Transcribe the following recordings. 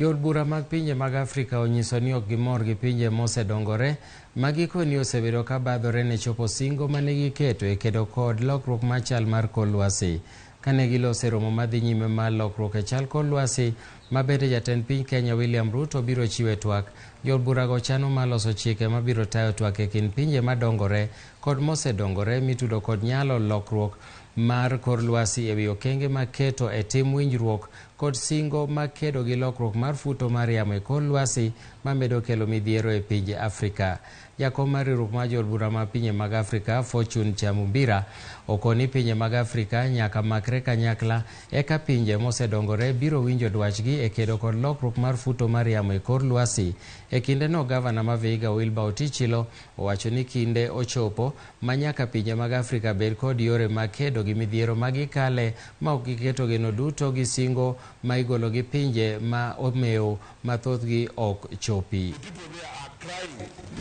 Jood bura mag pinje mag Afrika onyiso ni ok gimor gi pinje mosedongore ma gikoni osebedo ka badhore ne chopo singo mane giketo e kedo kod lokruok mar chal mar kor lwasi. Kane giloso e romo madhi nyime mar lokruok e chal kor lwasi ma bende jatend piny Kenya William Ruto biro chiwe twak, jood burago chano mar loso chike mabiro tayo twak e kind pinje madongore kod mosedongore mitudo kod nyalo lokruok mar kor lwasi ewi okenge maketo e tim winjruok kod singo makedo gi lokruok mar futo mar yamo e kor lwasi mamedo kelo midhiero e pinje Afrika. Jakom mar riwruok mar jood bura ma pinje mag Afrika Fortune Chamumbira okoni pinje mag Afrika nyaka makre kanyakla eka pinje mosedongore biro winjo dwachgi e kedo kod lokruok mar futo mar yamo e kor lwasi. E kindeno gavana ma Vihiga Wilbur Otichilo owacho ni kinde ochopo ma nyaka pinje mag Afrika bed kod yore mag kedo gi midhiero ma gikale ma ok giketo geno duto gi singo ma igolo gi pinje ma omewo ma thothgi ok chopi.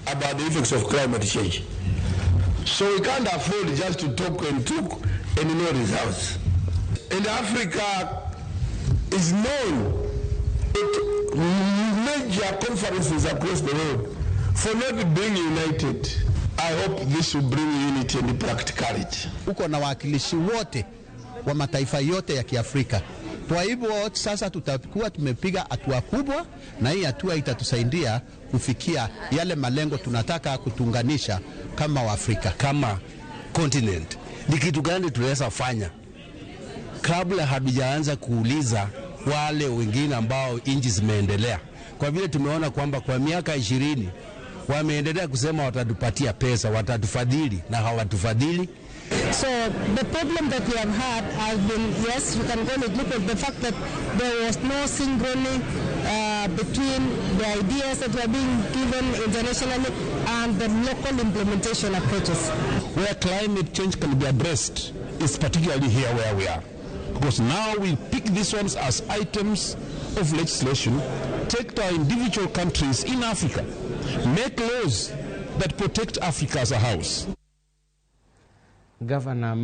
About the effects of climate change. So we can't afford just to talk and talk and no results. And Africa is known at major conferences across the world for not being united. I hope this will bring unity and practicality. Uko na wawakilishi wote wa mataifa yote ya Kiafrika. Kwa hivyo sasa tutakuwa tumepiga hatua kubwa, na hii hatua itatusaidia kufikia yale malengo tunataka kutuunganisha kama Waafrika. Kama continent, ni kitu gani tunaweza fanya kabla hatujaanza kuuliza wale wengine ambao nchi zimeendelea? Kwa vile tumeona kwamba kwa miaka 20 wameendelea kusema watatupatia pesa, watatufadhili na hawatufadhili. So the problem that we have had has been, yes, you can call it, look at the fact that there was no synchrony between the ideas that were being given internationally and the local implementation approaches. Where climate change can be addressed is particularly here where we are. Because now we pick these ones as items of legislation, take to our individual countries in Africa, make laws that protect Africa as a house. Gavana